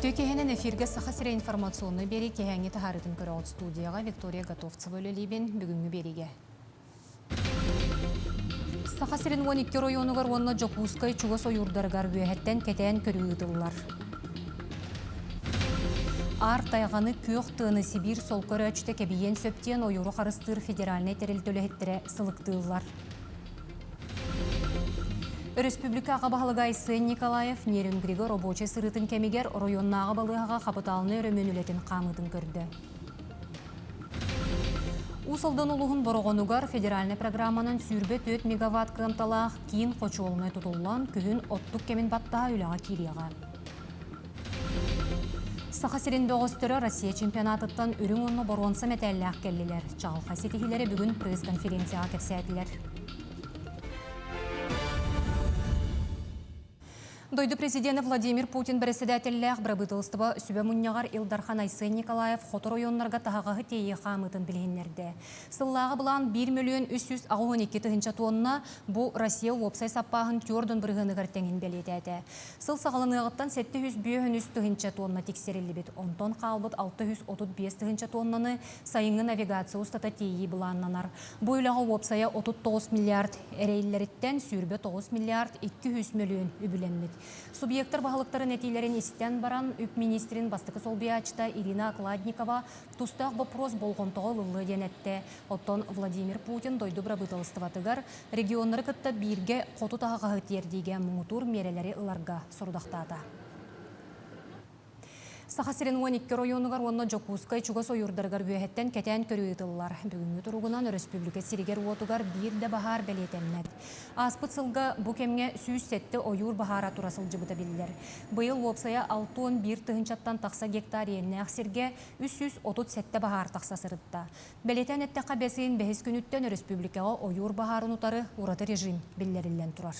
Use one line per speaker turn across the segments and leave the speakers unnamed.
Үтүө киһинэн эфиргэ Саха сирэ информационнай биэрии киэһээҥҥи таһаарыытын көрөҕүт студияҕа Виктория Готовцева үлэлиибин бүгүҥҥү биэриигэ. Саха сирин 12 оройуонугар уонна Дьокуускай чугас ойуурдарыгар үөһэттэн кэтээн көрүү ыытыллар. Аар тайҕаны күөх тыаны Сибиир солко өрөөччүтэ кэбийиэн сөп диэн ойууру харыстыыр федеральнай тэрилтэ үлэһиттэрэ сылыктыыллар. Өрөспүүбүлүкэ аҕа баһылыга Айсен Николаев Нерюнгрига рабочай сырыытын кэмигэр оройуоннааҕы балыыһаҕа хапытаалынай өрөмүөн үлэтин хаамыытын көрдө. Уус Алдан улууһун Бороҕонугар федеральнай программанан 24 мегаватт кыамталаах киин хочуолунай тутуллан, күһүн оттук кэмин баттаһа үлэҕэ киириэҕэ. Саха сирин бөҕөстөрө Россия чемпионатыттан үрүҥ уонна боруонса мэтээллээх кэллилэр. Чаҕылхай ситиһиилэри бүгүн пресс-конференцияҕа кэпсээтилэр. Дойду президенэ Владимир Путин бэрэссэдээтэллээх бырабыыталыстыба сүбэ мунньаҕар Ил Дархан Айсен Николаев хоту оройуоннарга таһаҕаһы тиэйии хаамыытын билиһиннэрдэ. Сыллааҕы былаан 1 мөлүйүөн 382 тыһыынча туонна, бу Россия уопсай саппааһын түөрт бырыһыаныгар тэҥин бэлиэтээтэ. Сыл саҕаланыаҕыттан 753 тыһыынча туонна тиксэриллибит, онтон хаалбыт 635 тыһыынча туоннаны сайыҥҥы навигация устата тиэйии былааннанар. Бу үлэҕэ уопсайа 39 миллиард эрэйиллэриттэн 29 миллиард 200 мөлүйүөн үбүлэммит. Субъектар баһылыктарын этиилэрин истэн баран, үп министрин бастакы солбуйааччыта Ирина Окладникова тустаах боппуруос болҕомтоҕо ылыллыа диэн эттэ. Оттон Владимир Путин дойду бырабыыталыстыбатыгар регионнары кытта бииргэ хоту таһаҕаһы тиэрдиигэ муҥутуур миэрэлэри ыларга сорудахтаата. Саха сирин 12 оройуонугар уонна Дьокуускай чугас ойуурдарыгар үөһэттэн кэтээн көрүү ыытыллар. Бүгүҥҥү туругунан өрөспүүбүлүкэ сиригэр-уотугар биир да баһаар бэлиэтэммэт. Ааспыт сылга бу кэмҥэ 107 ойуур баһаара тура сылдьыбыта биллэр. Быйыл уопсайа 61 тыһыынчаттан тахса гектар иэннээх сиргэ 337 баһаар тахса сырытта. Бэлиэтээн эттэххэ, бэс ыйын бэһис күнүттэн өрөспүүбүлүкэҕэ ойуур баһаарын утары ураты режим биллэриллэн турар.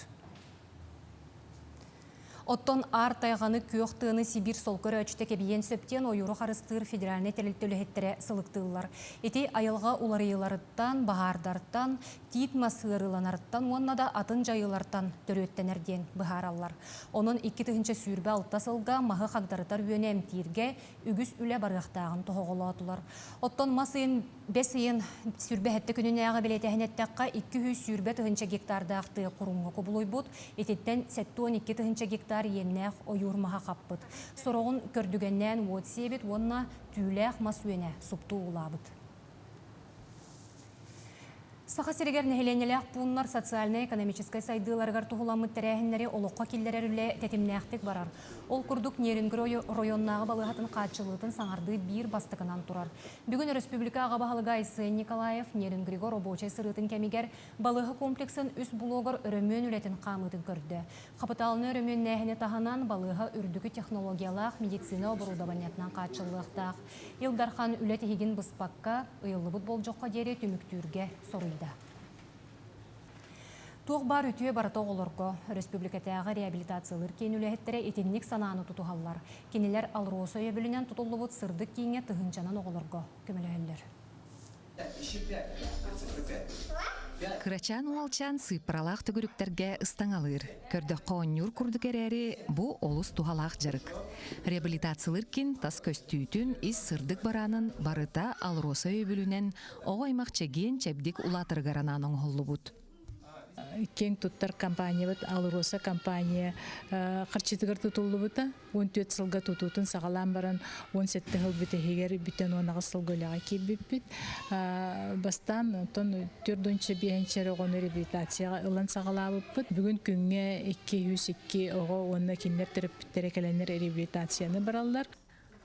Оттон аар тайҕаны, күөх тыаны Сибиир солко өрөөччүтэ кэбийиэн сөп диэн ойууру харыстыыр федеральнай тэрилтэ үлэһиттэрэ сылыктыыллар. Ити айылҕа уларыйыыларыттан, баһаардартан, тиит мас ыарыыланарыттан уонна да атын дьайыылартан төрүөттэнэр диэн быһаараллар. Онон 2026 сылга маһы хагдарытар үөнү эмтииргэ үгүс үлэ барыахтааҕын тоһоҕолоотулар. Оттон мас ыйын бэс ыйын сүүрбэ күнүнээҕи бэлиэтээһин эттэххэ, 220 тыһыынча гектардаах тыа куруҥҥа кубулуйбут, ититтэн 72 тыһыынча гектар иэннээх ойуур маһа хаппыт. Сороҕун көрдүгэннээн уот сиэбит уонна түүлээх мас үөнэ супту уулаабыт. Саха сиригэр нэһилиэнньэлээх пууннар социальнай-экономическай сайдыыларыгар туһуламмыт тэрээһиннэри олоххо киллэрэр үлэ тэтимнээхтик барар. Ол курдук Нерюнгри оройуоннааҕы балыыһатын хааччыллыытын саҥардыы биир бастакынан турар. Бүгүн өрөспүүбүлүкэ аҕа баһылыга Айсен Николаев Нерюнгрига рабочай сырыытын кэмигэр балыыһа комплексын үс блогар өрөмүөн үлэтин хаамыытын көрдө. Хапытаалынай өрөмүөннээһини таһынан балыыһа үрдүкү технологиялаах медицина оборудованиетынан хааччыллыахтаах. Ил Дархан үлэ тиһигин быспакка, ыйыллыбыт болдьоххо диэри түмүктүүргэ соруйда. Туох баар үтүө барыта оҕолорго өрөспүүбүлүкэтээҕи реабилитациялыыр киин үлэһиттэрэ итинник санааны тутуһаллар. Кинилэр АЛРОСА өйөбүлүнэн тутуллубут сырдык кииҥҥэ тыһыынчанан оҕолорго көмөлөһөллөр.
Кырачаан уолчаан сыыппаралаах төгүрүктэргэ ыстаҥалыыр. Көрдөххө оонньуур курдук эрээри, бу олус туһалаах дьарык. Реабилитациялыыр киин тас көстүүтүн, ис сырдык бараанын барыта АЛРОСА өйөбүлүнэн оҕо аймах чэгиэн, чэбдик улаатарыгар анаан оҥоһуллубут.
Киэҥ туттар компаниябыт АЛРОСА компания харчытыгар тутуллубута. 14 сылга тутуутун саҕалаан баран 17 сыл бүтэһигэр бүтэн 18 сылга үлэҕэ киирбиппит. Бастаан онтон төрдүнчэ биэһинчэ эрэ оҕону реабилитацияҕа ылан саҕалаабыппыт. Бүгүн күҥҥэ 202 оҕо уонна кинилэр төрөппүттэрэ кэлэннэр реабилитацияны бараллар.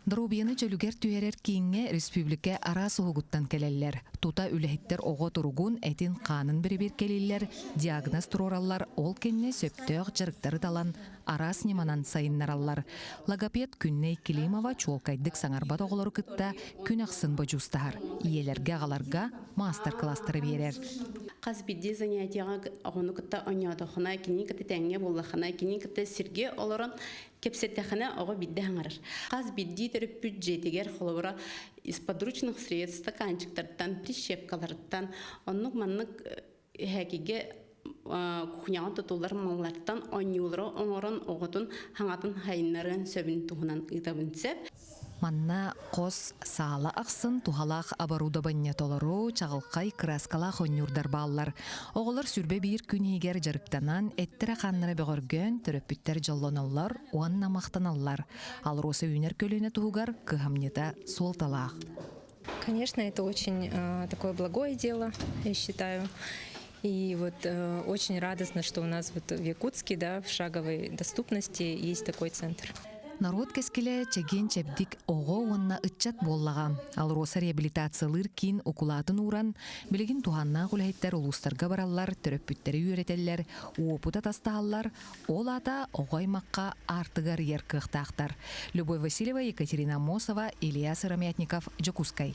Доруобуйаны чөлүгэр түһэрэр кииҥҥэ республика араас уһугуттан кэлэллэр. Тута үлэһиттэр оҕо туругун, этин-хаанын бэрэбиэркэлииллэр, диагноз туруораллар, ол кэннэ сөптөөх дьарыктары талан араас ньыманан сайыннараллар. Логопед Күннэй Климова чуолкайдык саҥарбат оҕолору кытта күн ахсын бодьуустаһар, ийэлэргэ-аҕаларга маастар-кылаастары биэрэр.
Хас биирдии занятиеҕа оҕону кытта оонньоотоххуна, кинини кытта тэҥҥэ буоллаххына, кинини кытта сиргэ олорон Кэпсэттэххинэ оҕо биирдэ хаҥарар. Хас биирдии төрөппүт дьиэтигэр холобура из подручных средств стаканчиктартан, прищепкаларыттан оннук маннык эһээкигэ кухняҕа тутуллар маллартан оонньуулары оҥорон оҕотун хаҥатын хайыннарыан сөбүн туһунан ыытабын сөп.
Манна хос саала ахсын туһалаах оборудование толору, чаҕылхай кырааскалаах оонньуурдар бааллар. Оҕолор сүрбэ биир күн иһигэр дьарыктанан, эттэрэ-хааннара бөҕөргөөн, төрөппүттэр дьоллоноллор уонна махтаналлар. АЛРОСА үүнэр көлүөнэ туһугар кыһамньыта суолталаах.
Конечно, это очень такое благое дело, я считаю. И вот очень радостно, что у нас вот в Якутске, да, в шаговой доступности есть такой центр.
Норуот кэскилэ чэгиэн-чэбдик оҕо уонна ыччат буоллаҕа. АЛРОСА реабилитациялыыр киин укулаатын ууран, билигин туһааннаах үлэһиттэр улуустарга бараллар, төрөппүттэри үөрэтэллэр, уопут атастаһаллар, ол аата оҕо аймахха аартыгы арыйар кыахтаахтар. Любовь Васильева, Екатерина Аммосова, Илья Сыромятников, Дьокуускай.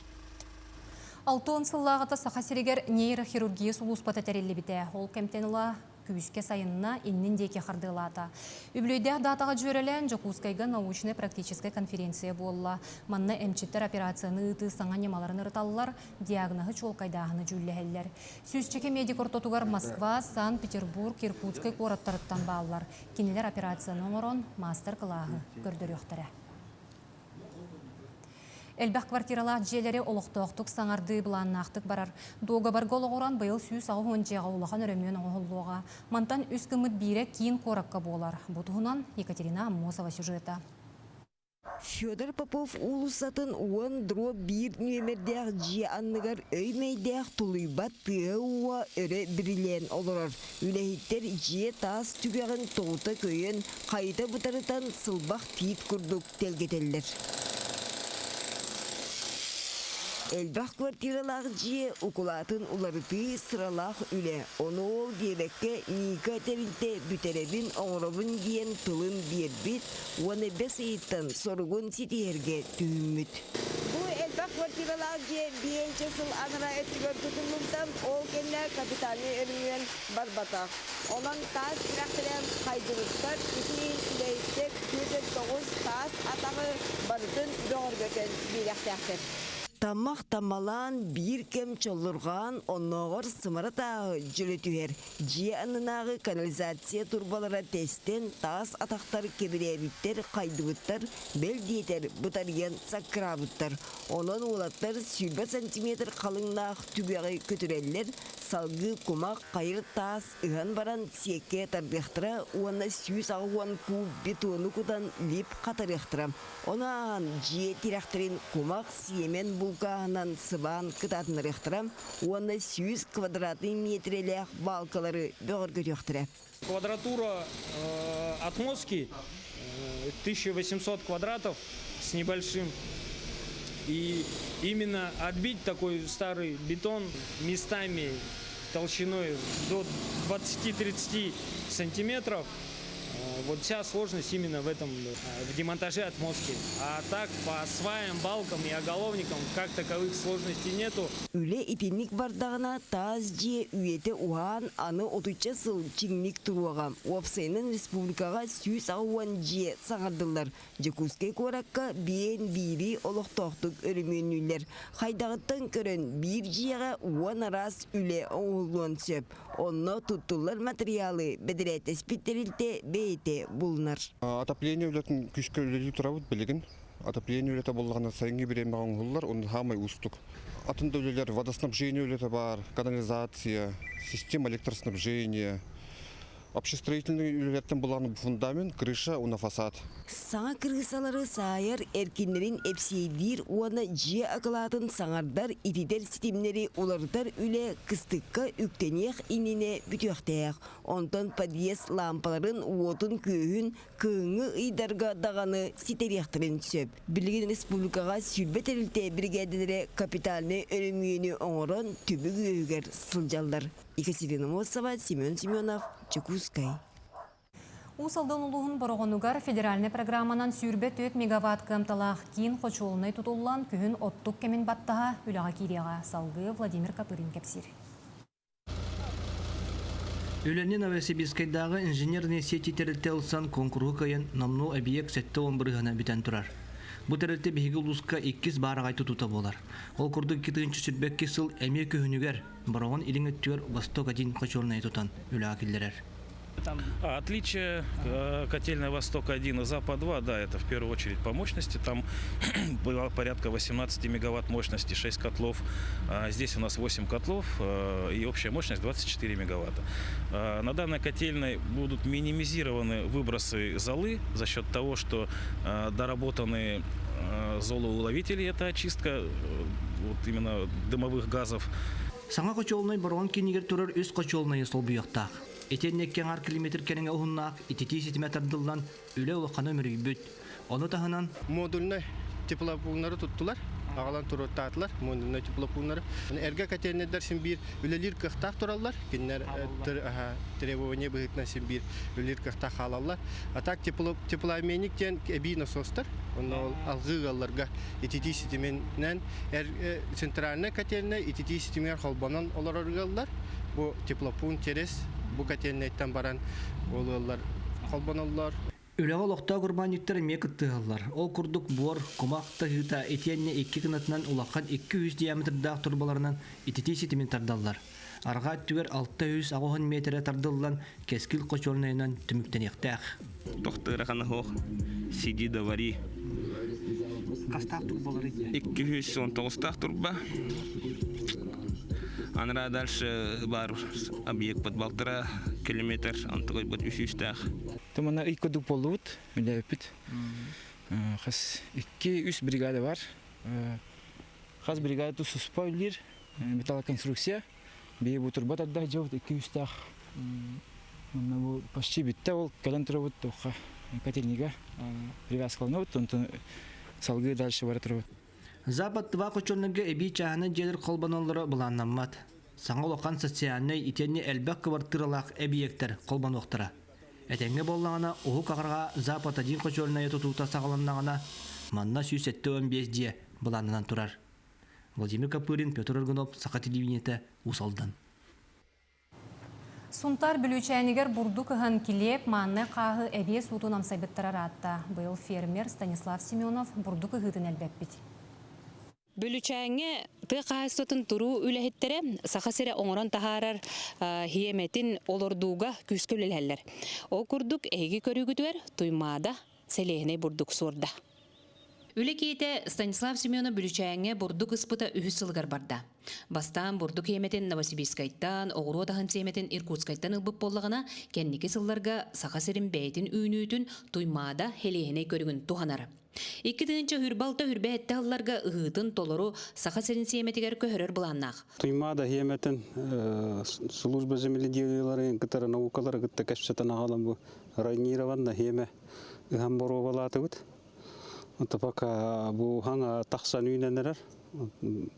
60 сыллааҕыта Саха сиригэр нейрохирургия сулууспата тэриллибитэ. Ол кэмтэн ыла күүскэ сайынна, иннин диэки хардыылаата. Үбүлүөйдээх даатаҕа дьүөрэлээн Дьокуускайга научнай-практическай конференция буолла. Манна эмчиттэр операцияны ыытыы саҥа ньымаларын ырыталлар, диагноһы чуолкайдааһыны дьүүллэһэллэр. Сүүсчэкэ медик ортотугар Москва, Санкт-Петербург, Иркутскай куораттарыттан бааллар. Кинилэр операцияны оҥорон маастар-кылааһы көрдөрүөхтэрэ. Элбэх квартиралаах дьиэлэри олохтоохтук саҥардыы былааннаахтык барар. Дуогабарга олоҕуран быйыл 180 дьиэҕэ улахан өрөмүөн оҥоһуллуоҕа. Мантан үс гыммыт биирэ киин куоракка буолар. Бу туһунан Екатерина Аммосова сюжета.
Федор Попов уулуссатын уон дро биир нүөмэрдээх дьиэ анныгар өй-мэйдээх тулуйбат тыаһа-ууһа өрө бирилээн олорор. Үлэһиттэр дьиэ таас түгэҕин тоҕута көйөн, хайыта бытарытан сылбах тиит курдук тэлгэтэллэр. Элбэх квартиралаах дьиэ укулаатын уларытыы сыралаах үлэ. Ону ол диэбэккэ Ника тэрилтэ бүтэрэбин, оҥоробун диэн тылын биэрбит уонна бэс ыйыттан соругун ситиһэргэ түһүммүт. Бу элбэх квартиралаах дьиэ биэнчэ сыл анараа өттүгэр тутуллубута, ол кэннэ капитальнай өрөмүөн барбатах. Онон таас тирэхтэрэ хайдыбыттар, ити иһин үлэһиттэр 49 таас атаҕы барытын бөҕөргөтөн биэриэхтээхтэр. Таммах таммалаан, биир кэм чоллурҕаан, оннооҕор сымара тааһы дьөлө түһэр. Дьиэ аннынааҕы канализация турбалара тэстэн, таас атахтар кэбирээбиттэр, хайдыбыттар, бэл диэтэр, бытарыйан саккыраабыттар. Онон уолаттар 20 сантиметр халыҥнаах түгэҕи көтүрэллэр, салгыы кумах, хайыр таас ыһан баран сиэккэ тардыахтара уонна 180 куб бетону кутан лип хатарыахтара. Ону ааһан дьиэ тирэхтэрин кумах, сиэмэн булкааһынан сыбаан кытаатыннарыахтара уонна 100 квадратный миэтирэлээх баалкалары бөҕөргөтүөхтэрэ.
Квадратура отмостки 1800 квадратов с небольшим. И именно отбить такой старый бетон местами толщиной до 20-30 сантиметров вот вся сложность именно в этом, в демонтаже отмостки. А так по сваям, балкам и оголовникам как таковых сложностей нету.
Үлэ итинник бардаҕына таас дьиэ үйэтэ уһаан аны отучча сыл чиҥник туруоҕа. Уопсайынан республикаҕа 160 дьиэ саҥардыллар. Дьокуускай куоракка биэн биири олохтоохтук өрөмүөннүүллэр. Хайдаҕыттан көрөн биир дьиэҕэ уон араас үлэ оҥоһуллуон сөп. Онно туттуллар матырыйаалы бэдэрээттэспит тэрилтэ бэйэтэ булунар.
Отопление үлэтин күүскэ үлэлии турабыт билигин. Отопление үлэтэ буоллаҕына сайыҥҥы бириэмэҕэ оҥоһуллар, онно саамай уустук. Атын да үлэлэр водоснабжение үлэтэ баар, канализация, система электроснабжения, Общестроительный үлэлэртэн булаан фундамент, крыша уонна фасад.
Саҥа кырыысалары саайар, эркиннэрин эпсиэйдиир уонна дьиэ акылаатын саҥардар, ититэр ситимнэри уларытар үлэ кыстыкка үктэниэх иннинэ бүтүөхтээх. Онтон подъезд лаампаларын уотун-күөһүн кыһыҥҥы ыйдарга даҕаны ситэриэхтэрин сөп. Билигин республикаҕа 20 тэрилтэ биригээдэлэрэ капитальнай өрөмүөнү оҥорон түбүк үөһүгэр сылдьаллар. Екатерина Мосова, Семен Семенов, Чекускай.
Уус Алдан улууһун Бороҕонугар федеральнай программанан 24 мегаватт кыамталаах киин хочуолунай тутуллан күһүн оттук кэмин баттаһа үлэҕэ киириэҕэ. Салгыы Владимир Копырин кэпсиир.
Үлэни Новосибирскайдааҕы инженерные сети тэрилтэ ылсан куонкуруһу кыайан номнуо эбийиэк 70 бырыһыана бүтэн турар. Бу тэрилтэ биһиги улууска иккис баараҕай тутуута буолар. Ол курдук 2022 сыл эмиэ күһүнүгэр Бороҕон илин өттүгэр Восток-1 хочуолунайы тутан үлэҕэ киллэрэр.
Отличие котельной Восток-1 и Запад-2, да, это в первую очередь по мощности. Там было порядка 18 мегаватт мощности, 6 котлов. Здесь у нас 8 котлов и общая мощность 24 мегаватта. На данной котельной будут минимизированы выбросы золы за счет того, что доработаны золоуловители, это очистка вот именно дымовых газов.
Саҥа хочуолунай Бороҕон киинигэр турар үс хочуолунайы солбуйуохтаах. Итиэннэ икки километр кэриҥэ уһуннаах ититии ситимэ тардыллан, үлэ улахана үмүрүйбүт. Ону таһынан
модульнай теплопууннары туттулар, аҕалан туруортаатылар модульнай теплопууннары. Эргэ котельнайдар син биир үлэлиир кыахтаах тураллар. Кинилэр требование быһыытынан син биир үлэлиир кыахтаах хаалаллар. А так теплообменник диэн эбии насостар. Онно ол алгыы ыалларга ититии ситиминэн центральная котельная ититии ситимигэр холбонон олорор ыаллар. Бу теплопункт через бу котельнайтан баран ол ыаллар холбоноллор.
Үлэҕэ олохтоох урбаанньыттар эмиэ кыттыһаллар. Ол курдук буор, кумах таһыыта итиэннэ икки кынатынан улахан 200 диаметрдаах турбаларынан ититии ситимин тардаллар. Арҕаа өттүгэр 680 миэтэрэ тардыллан Кэскил хочуолунайынан түмүктэниэхтээх.
Тохтуура ханаһуох, сиди да вари.
Хастаах турбалары?
219 турба. Анараа дальше бар объект под балтара километр, онтугайбыт үс үстээх.
Тумана ый курдук буоллубут, үлээппит. Хас икки үс бригада бар. Хас бригада туспа үллиир металлоконструкция. Бии бу турба тарда дьыбыт икки үстээх. Онно бу почти бүттэ ол кэлэн турабыт туохха котельнига привязкаланабыт, онтон салгыы дальше бара турабыт.
Запад два хочуолунайга эбии чааһынай дьиэлэр холбоноллоро былааннаммат. Саҥа улахан социальнай итиэннэ элбэх кыбартыыралаах эбийиэктэр холбонуохтара. Этэҥҥэ буоллаҕына, Уһук Арҕаа Запад один хочуолунайа тутуута саҕаланнаҕына, манна 175 дьиэ былааннанан турар. Владимир Копырин, Петр Аргунов, Саха телевидениетэ, Уус Алдан.
Сунтаар Бүлүүчээнигэр бурдук ыһан килиэп, мааннай хааһы эбиэс уутун амсайбыттара ыраатта. Быйыл фермер Станислав Семенов бурдук ыһыытын элбэппит.
Бүлүүчээҥҥэ тыа хаһаайыстыбатын туруу үлэһиттэрэ Саха сирэ оҥорон таһаарар хиэмэтин олордууга күүскэ үлэлэһэллэр. Ол курдук, эһиги көрүүгүтүгэр Туймаада сэлиэһинэй бурдук суорда. Үлэ киһитэ Станислав Семенов Бүлүчээҥҥэ бурдук ыспыта үһүс сылыгар барда. Бастаан бурдук хиэмэтин Новосибирскайтан, оҕуруот аһын сиэмэтин Иркутскайтан ылбыт буоллаҕына, кэнники сылларга Саха сирин бэйэтин үүнүүтүн Туймаада хэлиэһинэй көрүҥүн туһанар. 2026 сэттэ сылларга ыһыытын толору Саха сирин сиэмэтигэр көһөрөр былааннаах.
Туймаада хиэмэтин служба земледелиеларын кытары наукалары кытта кэпсэтэн аҕалан бу районированно хиэмэ ыһан боруобалаатыбыт. Ото пока бу хаҥа тахсан үүнэн эрэр.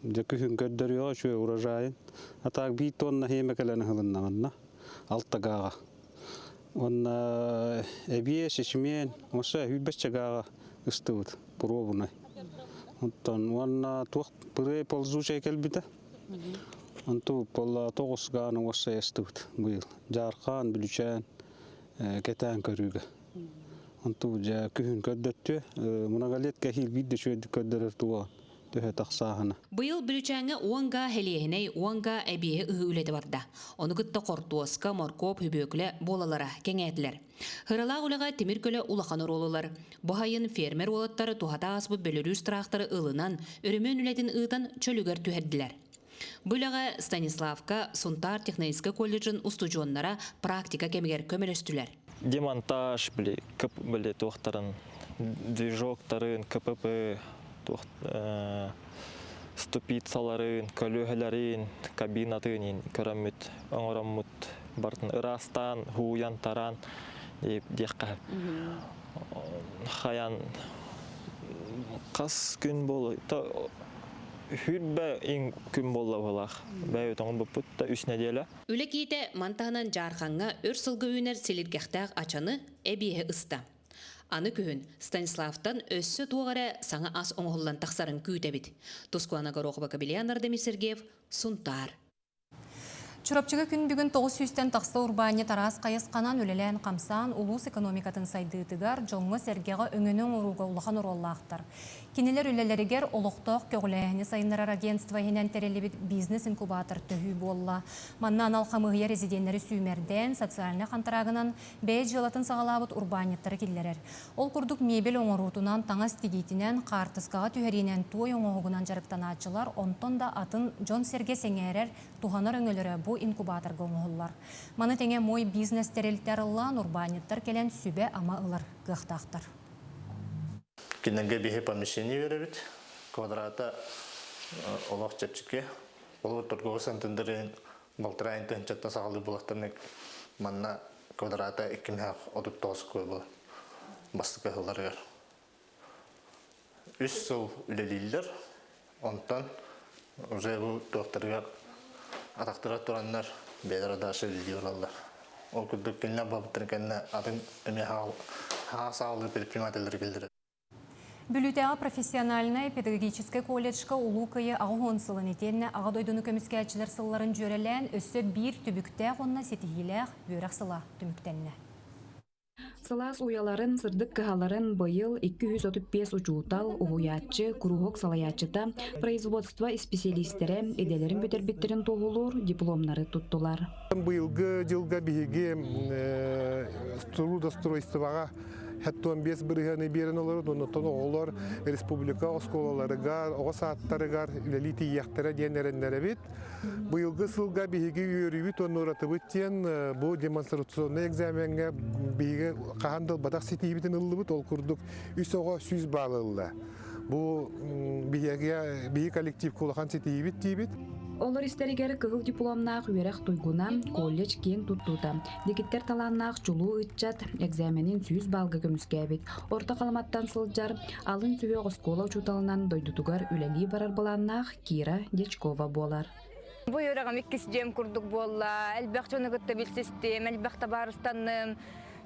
Дьэ күһүн көрдөрүөҕэ үчүгэй урожайын. А так биир тонна хиэмэ кэлэн ыһылыннаҕына алта гааҕа. Уонна эбиэс, ячмень, оса сүүрбэччэ гааҕа ыстыбыт пробунай. Оттон уонна туох пырей ползучай кэлбитэ. Онту буолла тоҕус гааны уоссай ыстыбыт быйыл. Дьаархаан, Бүлүчээн кэтээн көрүүгэ. Онту дьэ күһүн көрдөттүө. Многолетка эһиил биир да үчүгэйдик көрдөрөр туга төһө тахсааһына.
Быйыл Бүлүчээҥҥэ 10 гаа хэлиэһинэй, 10 гаа эбиэһи ыһыы үлэтэ барда. Ону кытта хортуоска, моркуоп, хүбүөкүлэ буолалара кэҥээтилэр. Ыралаах үлэҕэ тимир көлө улахан оруолу ылар. Бу сайын фермер уолаттар туһата ааспыт бөлөрүүс тыраахтары ылынан, өрөмүөн үлэтин ыытан чөлүгэр түһэрдилэр. Бу үлэҕэ Станиславка Сунтаар технологическай колледжын устудьуоннара практика кэмигэр көмөлөстүлэр.
Демонтаж били кып били туохтарын движоктарын КПП туох ступицаларын, көлүөһэлэрин, кабинатын көрөммүт, оҥороммут бартын ыраастаан, һууйан, тараан диэххэ хайан хас күн буолуой Хүрбэ иҥ күн буолла быһылаах. Бэйэбит оҥорбуппут да үс нэдиэлэ.
Үлэ киитэ ман таһынан Дьаархаҥҥа өр сылга үүнэр силиргэхтээх ачаны эбиэһи ыста. Аны күһүн Станиславтан өссө туох эрэ саҥа ас оҥоһуллан тахсарын күүтэбит. Тускуана Горохова, Кабельян Ардемир Сергеев, Сунтаар.
Чурапчыга күн бүгүн 900-тэн тахса урбаанньыт араас хайысханан үлэлээн-хамсаан улуус экономикатын сайдыытыгар, дьоҥҥо-сэргэҕэ өҥөнү оҥорууга улахан оруоллаахтар. Кинилэр үлэлэригэр олохтоох көҕүлээһини сайыннарар агентство иһинэн тэриллибит бизнес-инкубатор төһүү буолла. Манна анал хамыыһыйа резиденнэри сүүмэрдээн, социальнай хантараагынан бэйэ дьыалатын саҕалаабыт урбаанньыттары киллэрэр. Ол курдук мебель оҥоруутунан, таҥас тигиитинэн, хаартыскаҕа түһэриинэн, туой оҥоһугунан дьарыктанааччылар, онтон да атын дьон-сэргэ сэҥээрэр, туһанар өҥөлөрө бу инкубаторга оҥоһуллар. Маны тэҥэ Мой бизнес тэрилтэ арыллаан, урбаанньыттар кэлэн сүбэ-ама ылар кыахтаахтар.
Кинилэргэ биһи помещение үөрэбит. Квадрата олох чэпчэки. Ол торговый центрдарын балтараа тыһынчаттан саҕалыы булахтарына манна квадрата 239 куй бастакы ыһылларыгар. Үс сыл үлэлииллэр. Онтон уже бу туохтарыгар атахтара тураннар бэйэлэрэ дальше үлэлии бараллар. Ол курдук кинилэр барбыттарын кэннэ атын эмиэ хаҕа саҕалыы предпринимателлэри киллэрэр.
Бүлүүтээҕи профессиональнай педагогическай колледжка Улуу Кыайыы 80 сылын итиэннэ Аҕа дойдуну көмүскээччилэр сылларын дьүөрэлээн өссө биир түбүктээх уонна ситиһиилээх үөрэх сыла түмүктэннэ.
Сылаас уйаларын, сырдык кыһаларын быйыл 235 учуутал, уһуйааччы, куруһуок салайааччыта, производство исписэлиистэрэ идэлэрин бүтэрбиттэрин туоһулуур дипломнары туттулар.
Быйылгы дьылга биһиги трудоустройствоҕа 75 бырыһыаны биэрэн олорут, оннуттан оҕолор республика оскуолаларыгар, оҕо саадтарыгар үлэлии тиийиэхтэрэ диэн эрэннэрэбит. Быйылгы сылга биһиги үөрүүбүт уонна уратыбыт диэн бу демонстрационнай экзамеҥҥа биһиги хаһан да ылбатах ситиһиибитин ыллыбыт, ол курдук үс оҕо 100 балл ылла. Бу биһиги биһи коллективка улахан ситиһиибит диибит.
Олор истэригэр кыһыл дипломнаах үөрэх туйгуна, колледж киэҥ туттуута, дэгиттэр талааннаах чулуу ыччат экзаменин 100 баллга көмүскээбит, Орто Халыматтан сылдьар, алын сүһүөх оскуола учууталынан дойдутугар үлэлии барар былааннаах Кира Дьячкова буолар.
Бу үөрэҕим иккис дьиэм курдук буолла. Элбэх дьону кытта билсистим, элбэх табаарыстанным.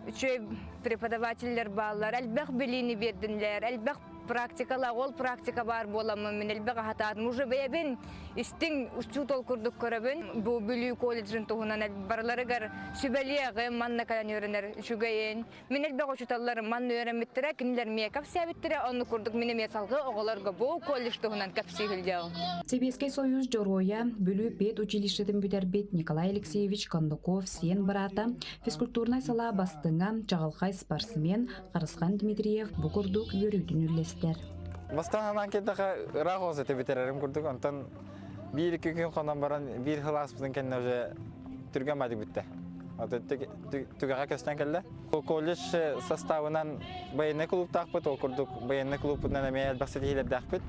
Үчүгэй преподавателлэр бааллар, элбэх билиини биэрдинлэр, элбэх практикалаах, ол практика баар буоламмын мин элбэх аһатаатым. Уже бэйэбин истиҥ учуутал курдук көрөбүн. Бу Бүлүү колледжын туһунан барыларыгар сүбэлиэҕим, манна кэлэн үөрэнэр үчүгэйин. Мин элбэх учууталларым манна үөрэммиттэрэ, кинилэр эмиэ кэпсээбиттэрэ, оннук курдук мин эмиэ салгыы оҕолорго бу колледж туһунан кэпсии сылдьабын.
Сэбиэскэй Союз Дьоруойа, Бүлүү педучилищетын бүтэрбит Николай Алексеевич Кондаков сиэн быраата, физкультурнай салаа бастыҥа, чаҕылхай спортсмен Харысхан Дмитриев бу курдук үөрүүтүн үллэстэр.
Бастаан анаан кэлдэхэ ыраах оҕус этэ бүтэрэрим курдук, онтон биир-икки күн хонон баран биир сыл ааспытын кэннэ уже түргэн баадык бүттэ. Түгэҕэ көстөн кэллэ. Колледж составынан военный клубтаахпыт, ол курдук военный клубпутунан эмиэ элбэх ситиһиилэрдээхпит.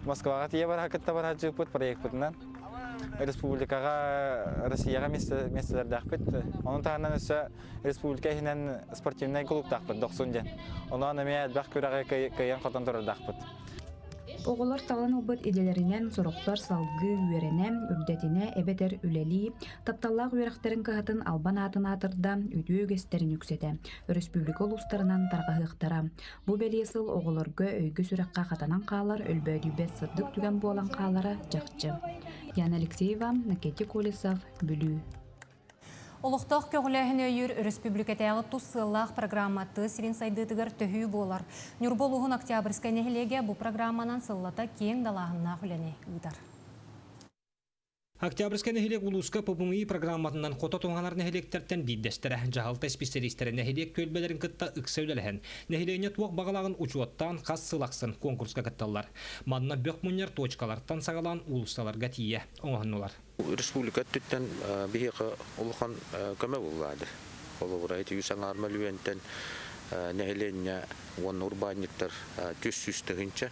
Москваҕа тиийэ бараһа кытта бараһадьыыппыт проекпытынан. Республикаҕа, Россияҕа миэстэлэрдээхпит. Ону таһынан өссө республика иһинэн спортивнай клубтаахпыт Дохсун диэн. Онон эмиэ элбэх күрэҕи кыайан-хотон турардаахпыт.
Оҕолор талан ылбыт идэлэринэн сорохтор салгыы үөрэнэ, үрдэтинэ эбэтэр үлэлии, тапталлаах үөрэхтэрин кыһатын албан аатын аатырда, үтүө үгэстэрин үксэтэ, өрөспүүбүлүкэ улуустарынан тарҕаһыахтара. Бу бэлиэ сыл оҕолорго өйгө-сүрэххэ хатанан хаалар өлбөөдүйбэт сырдык түгэн буолан хаалара чахчы. Яна Алексеева, Накети Колесов, Бүлүү.
Олохтоох көҕүлээһини өйүүр өрөспүүбүлүкэтээҕи тус сыаллаах программа тыа сирин сайдыытыгар төһүү буолар. Ньурба улууһун Октябрьскай нэһилиэгэ бу программанан сыллата киэҥ далааһыннаах үлэни ыытар.
Октябрьскай нэһилиэк улууска ППМИ программатынан хото туһанар нэһилиэктэртэн биирдэстэрэ. Дьаһалта исписэлиистэрэ нэһилиэк түөлбэлэрин кытта ыкса үлэлэһэн, нэһилиэнньэ туох баҕалааҕын учуоттаан хас сыл ахсын конкурска кытталлар. Манна бөх мунньар точкалартан саҕалаан уулуссаларга тиийэ оҥоһуннулар.
Республика өттүттэн биһиэхэ улахан көмө буллаады. Холобура, ити үс аҥаар мөлүйүөнтэн нэһилиэнньэ уонна урбаанньыттар 300 тыһыынча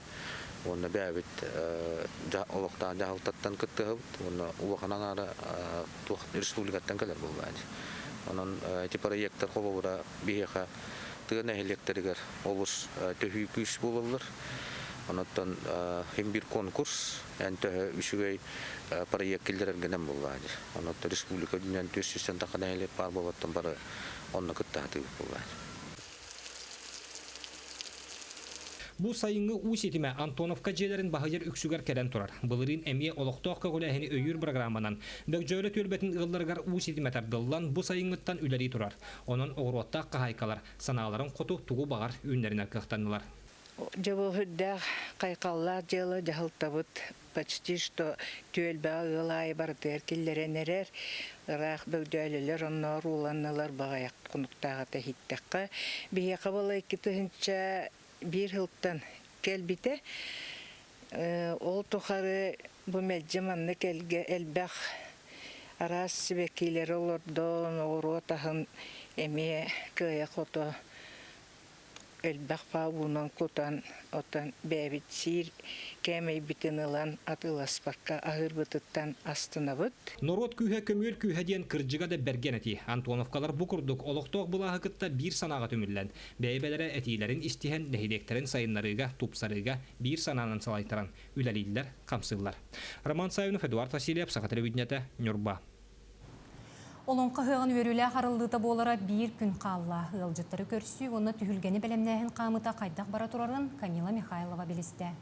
уонна бэйэбит олохтоох дьаһалтаттан кыттыһабыт уонна улахан аҥаара туох республикаттан кэлэр буоллаады. Онон ити проектар холобура биһиэхэ тыа нэһилиэктэригэр олус төһүү күүс буолаллар. Онон хим бир конкурс эн төһө үчүгэй проект киллэрэргинэн буоллаа дии. Онон республика үрдүнэн 400 тахха нэһилиэк баар буолбаттан бары онно кытта сатыыбыт буоллаа.
Бу сайыҥҥы уу ситимэ Антоновка дьиэлэрин баһыйар үксүгэр кэлэн турар. Былырыын эмиэ олохтоох көҕүлээһини өйүүр программанан Бөгдьөөлө түөлбэтин ыалларыгар уу ситимэ тардыллан, бу сайыҥҥыттан үлэлии турар. Онон оҕуруоттаах хаһаайкалар санааларын хоту тугу баҕар үүннэринэр кыахтаннылар.
Дьобуһурдаах хайхаллаах дьыала дьаһалтабыт почти что түөлбэҕэ ыал аайы барытыгар киллэрэн эрэр. Ыраах бөгдөөлөлөр онноор ууланнылар баҕайах хонуктааҕыта иһиттэххэ. Биһиэхэ буола 2001 сылтан кэлбитэ. Ол тухары бу мэлдьи маннык элбэх араас сибэккилэри олордон, оҕуруот аһын эмиэ кыайа-хото элбэх паабынан кутан, оттон бэйэбит сиир кээмэйбитин ылан атыыласпакка аһыырбытыттан астынабыт.
Норуот күүһэ көмүөл күүһэ диэн кырдьыга да бэргэн этии. Антоновкалар бу курдук олохтоох былааһы кытта биир санааҕа түмүллэн, бэйэ-бэйэлэрэ этиилэрин истиһэн нэһилиэктэрин сайыннарыыга, тупсарыыга биир санаанан салайтаран үлэлииллэр, хамсыыллар. Роман Савинов, Эдуард Васильев, Саха телевидениетэ, Ньурба.
Олоҥхо ыһыаҕын үөрүүлээх арыллыыта буолара биир күн хаалла. Ыалдьыттары көрсүү уонна түһүлгэни бэлэмнээһин хаамыыта хайдах бара турарын Камила Михайлова билистэ.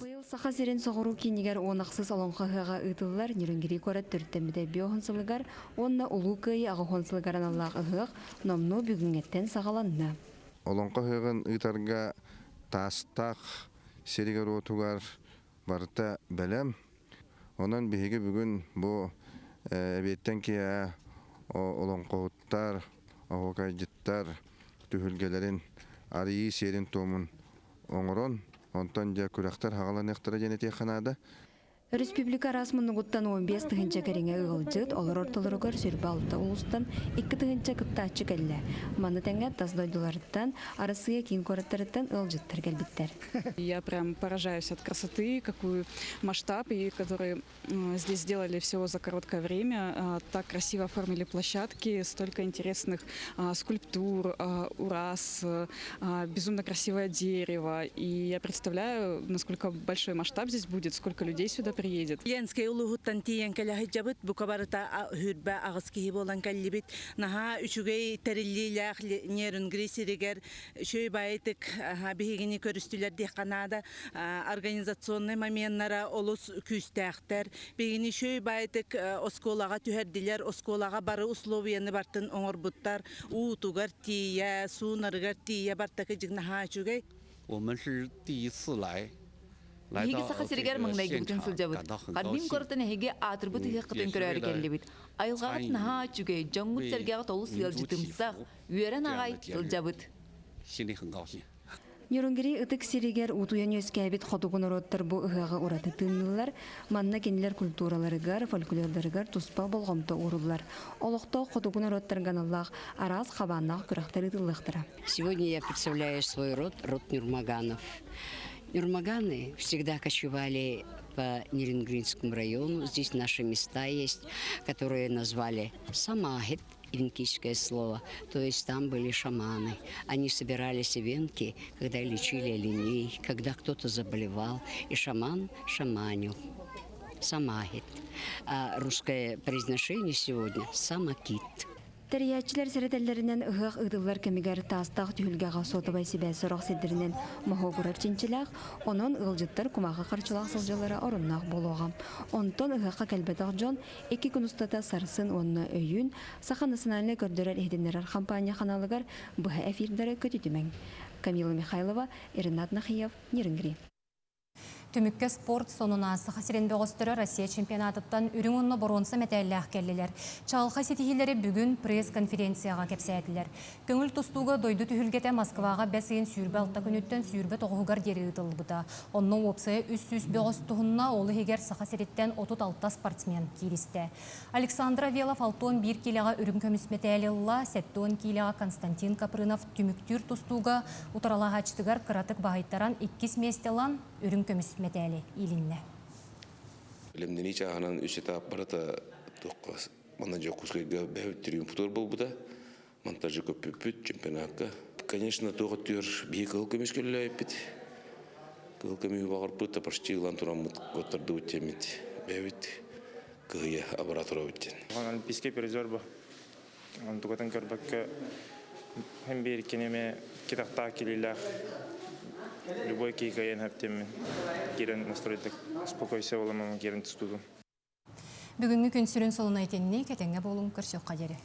Быйыл Саха сирин соҕуруу киинигэр уон ахсыс Олоҥхо ыһыаҕа ыытыллар Нерюнгри куорат төрүттэммитэ биоһун сылыгар уонна Улуу Кыайыы аҕыһуон сылыгар аналлаах ыһыах номнуо бүгүҥҥэттэн саҕаланна.
Олоҥхо ыһыаҕын ыытарга Таастаах сиригэр-уотугар барыта бэлэм. Онон биһиги бүгүн бу эбиэттэн киэһэ олоҥхоһуттар, оһуокайдьыттар түһүлгэлэрин арыйыы сиэрин-туомун оҥорон, онтон дьэ күрэхтэр хаҕаланыахтара диэн этиэххэ наада.
Республика араас муннугуттан 15 тыһыынча кэриҥэ ыалдьыт, олорор ортолоругар сүрбэ алта улуустан 2 тыһыынча кыттааччы кэллэ. Маны тэҥэ тас дойдуларыттан, Арассыыйа киин куораттарыттан ыалдьыттар кэлбиттэр.
Я прям поражаюсь от красоты, какую масштаб, и который здесь сделали всего за короткое время. Так красиво оформили площадки, столько интересных скульптур, ураз, безумно красивое дерево. И я представляю, насколько большой масштаб здесь будет, сколько людей сюда приедет.
Ленскэй улууһуттан тиийэн кэлэ сылдьабыт. Бука барыта хүрбэ аҕыс киһи буолан кэллибит. Наһаа үчүгэй тэриллиилээх Нерюнгри сиригэр үчүгэй баайытык биһигини көрүстүлэр диэххэ наада. Организационнай моменнара олус күүстээхтэр. Биһигини үчүгэй баайытык оскуолаҕа түһэрдилэр. Оскуолаҕа бары условияны бартын оҥорбуттар. Уутугар тиийэ, суунарыгар тиийэ бартакы дьиҥ наһаа үчүгэй.
我们是第一次来
Биһиги Саха сиригэр маҥнайгыбытын сылдьабыт. Харбин куораттан эһиги аатырбыт ыһыаххытын көрөөрү кэллибит. Айылҕаҕыт наһаа үчүгэй, дьоҥҥут-сэргэҕит олус ыалдьытымсах, үөрэн аҕай сылдьабыт.
Нерюнгри ытык сиригэр утуйан үөскээбит хотугу норуоттар бу ыһыаҕы ураты тыынныыллар. Манна кинилэр культураларыгар, фольклордарыгар туспа болҕомто ууруллар. Олохтоох хотугу норуоттарга аналлаах араас хабааннаах күрэхтэр ыытыллыахтара.
Сегодня я представляю свой род, род Нюрмаганов. Нюрмаганы всегда кочевали по Нерюнгринскому району. Здесь наши места есть, которые назвали Самахит, эвенкийское слово. То есть там были шаманы. Они собирались эвенки, когда лечили оленей, когда кто-то заболевал. И шаман шаманил. Самахит. А русское произношение сегодня – самакит.
Тэрийээччилэр сэрэтэллэринэн ыһыах ыытыллар кэмигэр Таастаах түһүлгэҕэ суотабай сибээс сорох сирдэринэн моһуогурар чинчилээх, онон ыалдьыттар кумааҕы харчылаах сылдьаллара оруннаах буолуоҕа. Онтон ыһыахха кэлбэтэх дьон икки күн устата сарсын уонна өйүүн Саха национальнай көрдөрөр-иһитиннэрэр хампаанньа ханаалыгар быһа эфирдары көтүтүмэҥ. Камила Михайлова, Ренат Нахиев, Нерюнгри.
Түмүккэ спорт сонуна Саха сирин бөҕөстөрө Россия чемпионатыттан үрүҥ уонна боруонса мэтээллээх кэллилэр. Чаҕылхай ситиһиилэри бүгүн пресс-конференцияҕа кэпсээтилэр. Көҥүл тустууга дойду түһүлгэтэ Москваҕа бэс ыйын 26 күнүттэн 29-угар диэри ыытыллыбыта. Онно уопсайа 300 бөҕөс туһунна, ол иһигэр Саха сириттэн 36 спортсмен кииристэ. Александр Авелов 61 киилэҕэ үрүҥ көмүс мэтээли ылла, 70 киилэҕэ Константин Капрынов түмүктүүр тустууга утаралаһааччытыгар кыратык баһыйтаран иккис миэстэ ылан үрүҥ көмүс мэтээли иилиннэ.
Билимнэнии чааһынан үс этап барыта туохха манна Дьокуускайга бэһэбит триумфтуур буолбута. Монтажы көппүппүт чемпионакка. Конечно, туох өттүгэр биһи кыһыл көмүс көллөөйүппүт. Кыһыл көмүһү баҕарбыт, почти ылан тураммыт куоттардыбыт диэммит бэйэбит кыһыйа абара турабыт диэн.
Олимпийский призер бу. Онтукатын көрбөккө һин биир кинеме китахтаах килиилээх
Любой киһи кыайан хэптеммин. Кирен настройдык спокойся боламам кирен тустудум.
Бүгүҥҥү күн сүрүн солуна итинник, этэҥҥэ буолуҥ, көрсүөххэ диэри.